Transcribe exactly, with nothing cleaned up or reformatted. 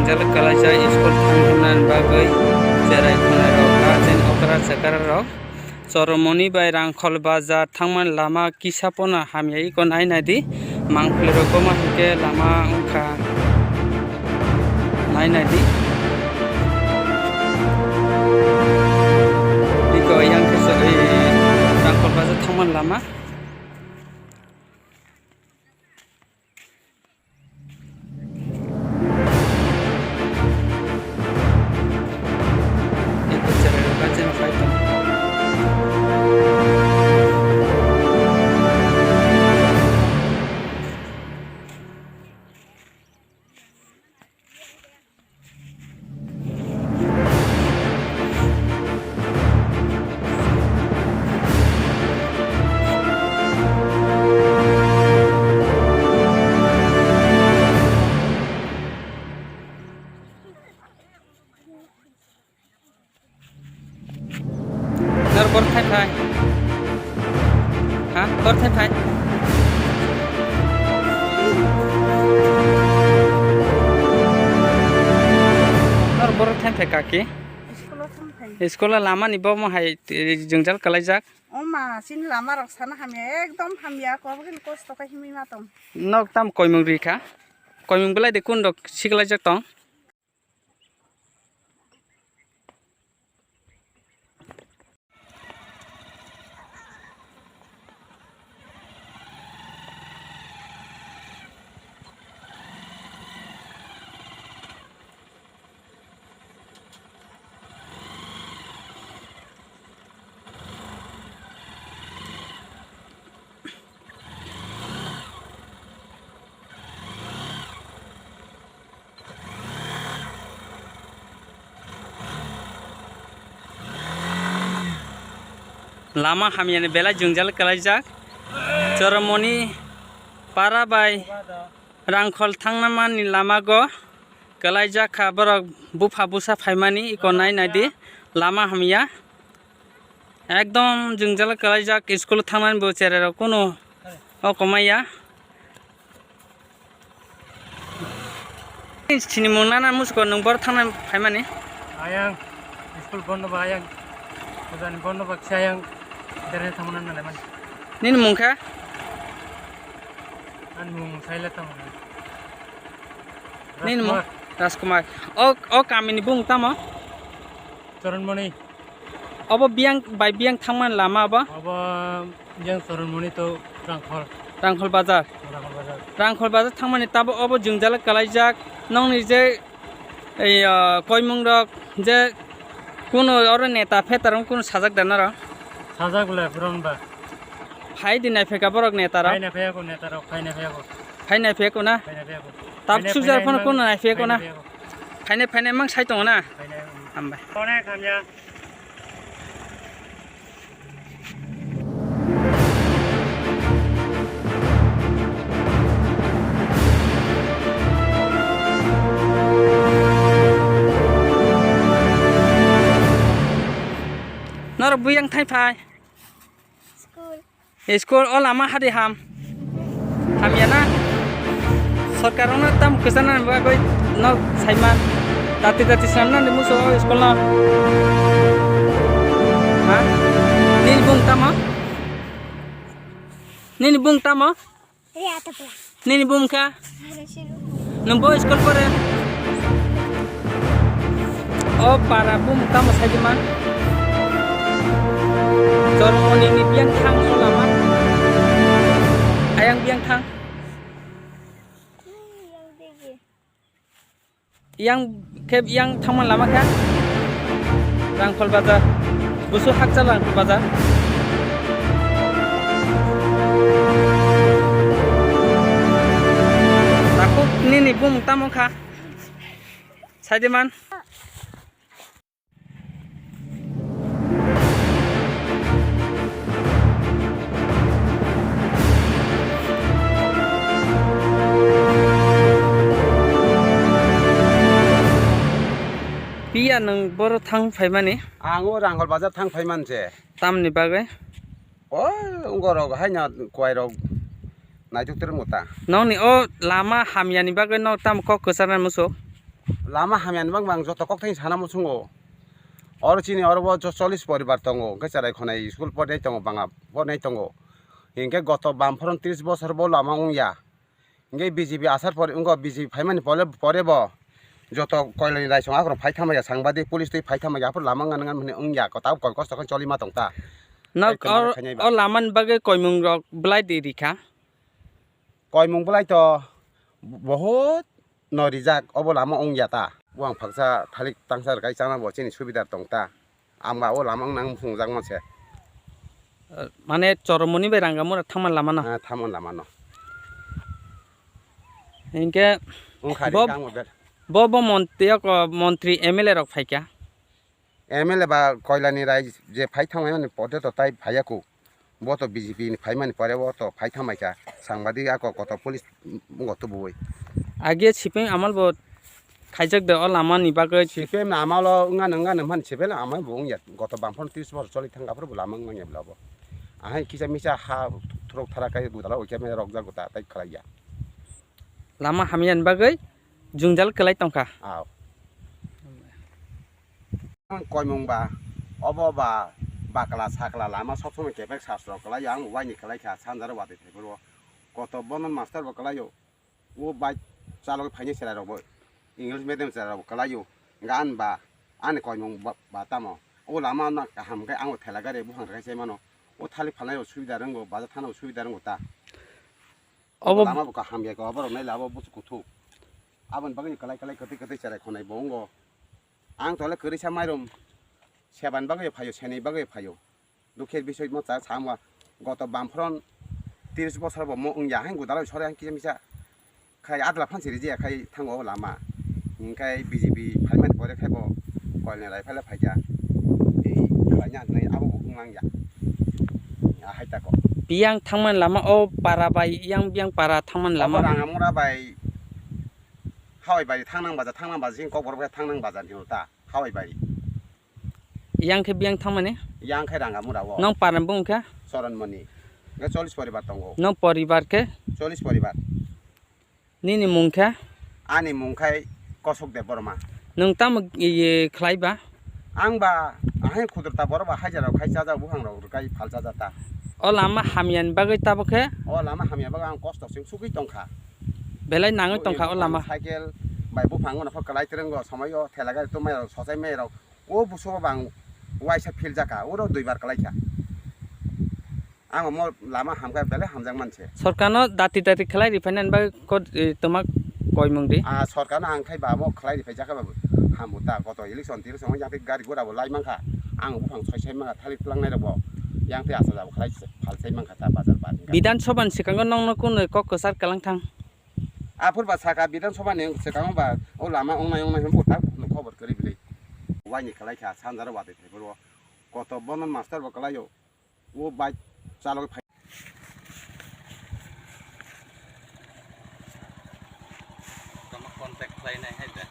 Kalaijak school thangna bagwi cherai khwnarok, guardian okra chakararok Choromoni bai Rangkhol bazar thangmani lama kisa pono hamya iko nai naidi. Mangpili rok ma hwnkhe lama wngkha nai naidi. Iko yang khe Rangkhol bazar thangmani lama. Nor bor thai thai. Ha? Bor thai thai. Nor bor thai thai kaki. School o thang thai. School o lama ni bo mo hai, eh, jwngjal kalaijak. O ma, chini lama rok sana hamya, ekdom hamya, kobogin kosto khe himwi ma tong. Nok tam koimung ri kha. Koimung belai de kun rok siklaijak tong. Lama hamyani belai jwngjal kalaijak. Choromoni para bai Rangkhol thangnamani lamago kalaijak kha borok bupha busa phaimani iko nai naidi lama hamya. Ekdom jwngjal kalaijak, school thangnani bo cherai rok kunu o komaiya. Chini mung nana musuko nwng bor thangna phaimani. Ayang, school bondo ba ayang, pujani bondo ba kisa ayang, dere thangna nana mani. Nini mung kha? Ani mung saila tamo. Nini mung? Rajkumar. Rajkumar. O, o kamini bung tamo? Choronmoni. Obo biyang bai biyang thangmani lama obo? Obo biyang Choronmoni to Rangkhol. Rangkhol bazar. Rangkhol bazar. Rangkhol bazar thangmani tabo obo jwngjal kalaijak. Nongni je, ei, ah, koimung rok je kuno oro neta phetar wng kuno sajak da noro? Sajak le puron ba. Phai di nai pheka borok neta rok. Phai nai pheka ko neta rok, phai nai pheka ko. Phai nai pheka ko na? Phai nai pheka ko. Tab sujar phano kuno nai pheka ko na? Phai nai pheka ko. Phainai, phainai mang sai tongo na? Phainai, um. Hambai. Phainai khamya. Norok buyang thai phai. School. School o lama hadi ham. Hamya na? Sorkar ono tam kwchana bagwi no saiman. Dati dati swnamna ni muso o school no. Ha? Nini bung tamo? Nini bung tamo? Nini bung kha? Nwng bo school pore? O para bumung tamo sai di man? Jormoni ni biyang thang o lama. Ayang biyang thang. Yang khe yang thangman lama kha? Rangkhol bazar. Busu hakchal Rangkhol bazar. Takhuk nini bumung tamo kha? Saidiman. Piya nwng boro thang phaimani? Ang o Rangkhol bazar thang phaiman se. Tamni bagwi? O, wngorok haino kuairok naituk twrwngmo ta. Nokni o lama hamyani bagwi nok tamo kok kwcharnai muchuk? Lama hamya ni bangma ang joto kok thani sana muchungo. Oro chini oro bo jo-, chollish poribar tongo, hwnkhe cherai khonai school pornai tongo, banga pornai tongo. Hinkhe goto Bamphorong tris bosor bo lama wngya. Hinkhe B J P asar pore wngkha, B J P phaimani pore, pore bo joto koilani raisong akhorok phai thamaya, sangbadik police twi phai thamaya, aphuru lama wngna nang hwnwi wngya, kotab koi kosto khe choli ma tong ta. Nok Tei tongmani o, khainai ba. O lamani bagwi koimung rok belai di rikha. Koimung belai to bohut no rijak, obo lama wngya ta. Buphang phaksa thalik tangsa rwkai chana bo chini subidar tong ta. Ang ba o lama wng nang phungjak manse. Eh, mane Choromoni bai Rangamura thangman lama no? Ah, thangman lama no. Hinkhe Wng kha bo, ri kang bo ber. Bo, bo montri, oko montri M L A rok phaikha. M L A ba koilani rai je phai thangmani pore to tai phaiya ku. Bo to B J P ni phaimani pore bo to phai thangmai kha. Sangbadik ako koto police wngkha tubuwi. Age C P M amal bo khaijak de o lama ni bagwi. C P M na amalo wngano wngano hwnmani C P M amal bo wngya. Goto Bamphorong tris bosor choli thangkha phuru bo lama wngya bwla bo. Ahai kisa misa ha thurok thara kai budala wikya mene rok jago ta tai khlaiya. Lama hamya ni bagwi jwngjal kwlai tongkha. Aw. Ang koimung ba, obo ba bakla sakla lama sob somoi kepek sasro kwlaio, ang waini kwlai kha sanjaro watwi thaiphuru. Koto Bonon master bo kwlaio, o bike chalogwi phainai chwrairok bo, English medium chwrairok bo kwlaio, gan ba, ani koimung ba, ba tamo. O lama no kaham khe ang o thela gari buphang rwkhe sai mano. O thalik phalnai rok subida rwngo, bajar thana rok subida rwngo ta. Obo lama bo kaham ya khe, oborok nai labo busu kuthuk. Aboni bagwi kwlai kwlai kwtwi kwtwi cherai khonai bo wngo. Ang tole kwrwisa mairum seban bagwi phaio, senwi bagwi phaio. Dukhe bisoi mo cha samwa goto Bamphorong tris bosor bo mo wngya, hain gudalo sore hain kisa misa khai adla phansi rijia khai thango lama. Hinkhe B J P phaimani pore khai bo koilni rai phaile phaikha. Ei khlaina hinwi abo bo wngmangya. Ahai tako. Biyang thangmani lama o para bai yang biyang para thangmani lama. Obo Rangamura bai Hawai bari thangnang baja, thangnang baja, sing kokborok bai thangnang baja ni ta. Hawai bari. Yang khe biyang thangmani? Yang khe Rangamura o. Nang parni bung khe? Soronmoni. Nge chollish poribar tongo. Nang poribar khe? Chollish poribar. Nini mung khe? Ani mung khai Kosok Debbarma. Nwng tamo ye khlai ba? Ang ba ahai khudurta borok ba hajar rok khai chajak, buphang rok rwkai phal chajak ta. O lama hamya ni bagwi tabo khe? O lama hamya bagwi ang kosto sing sugwi tongkha. Belai nangwi tongkha o lama. Cycle bai buphang no pho kwlai twrwngo, somoi o thela gari tumai rok, sochai mai rok. O busugo bang waisa phil jaka, oro duibar kwlaikha. Ang omo lama hamkha, belai hamjak manse. Sorkarno dati dati khlai riphainani bagwi kot, eh, twma koimung di. Ah, sorkarno ang khai ba amo khlai riphai jaka ba hamu ta, koto election tilection yang tei gari gura bo lai mankha. Ang buphang soi sai mankha, thalik twlangnai rok bo yang tei asa jabo khlai phal sai mankha ta bazar bar. Bidhan Sabha ni swkango nokno kunu kok kwchar kwlang thang. Aphur ba saka Bidhan Sabha ni swkango ba o lama ongnai ongnai hwnwi bo ta khobor kwrwi bwlwi. Waini kwlaikha sanjaro watwi thaiphuru. Koto Bonon master bo kwlaio. O bike chalogwi phai. Tamo contact khlainai hai da.